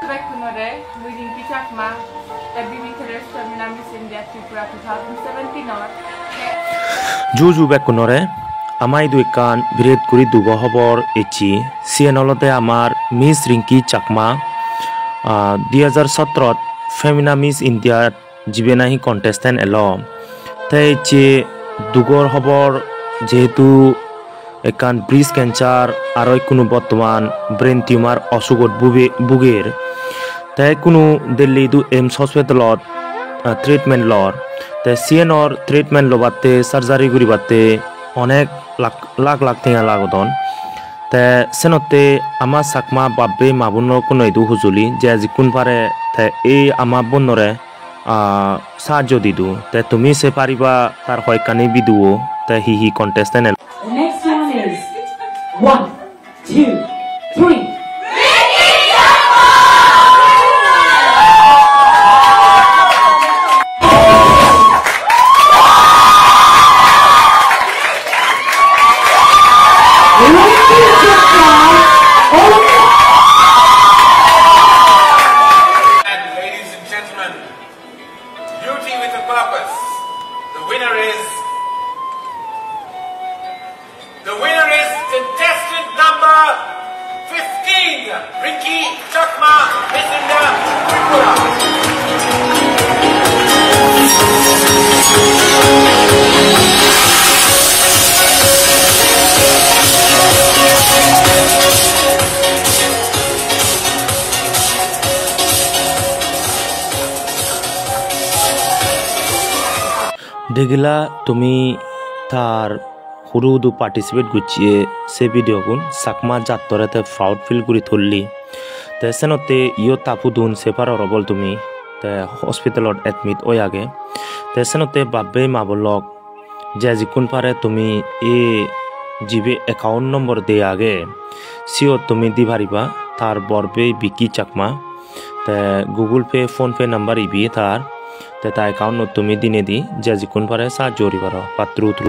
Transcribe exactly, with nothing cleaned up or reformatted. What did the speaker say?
Bekkunore, mui Rinki Chakma, te B B K Restaurant Miss India Tripura two thousand seventeen or. Ju ju bekkunore, ama idu ekkan biret guri dugo hobor ecche. Siyen olode amar Miss Rinki Chakma, ah, dui hajar sotrot Femina Miss India jibe nahi contestant elo. Te ecche dugor hobor, jehetu ekkan breast cancer aro ikkunu bottoman brain tumor osugot bube-, buger. Te ikkunu Delhi idu AIIMS hospitalot, ah, treatment lor. Te siyenor treatment lobatte, surgery guribatte onek lakh, lakh lakh tenga lagodon. Te senotte ama Chakma bab-bei ma-bonno hono idu hujuli, je jikkun pare te ei ama bonnore, ah, sahajjo didu. Te tumi sei pariba tar hoyekkani video, te hi hi contestant elo. The next one is one, two, three. And ladies and gentlemen, beauty with a purpose. The winner is, the winner is contestant number fifteen, Rinki Chakma, Miss India, Tripura. Degila tumi tar hudu hudu participate gocche se video gun, Chakma jattore te proud feel guri tolli. Te senotte iyot ta pudun sei paror obol tumi, te hospitalot admit oi age. Te senotte bab-bei ma-bon lok, je jikkun pare tumi ei jibe account number de age, siyot tumi di pariba tar bor-bei Vicky Chakma. Te Google Pay, PhonePe number ibe tar. Te ta account-ot tumi dinedi je jikkun pare sahajjo guri paro. Patturu turu.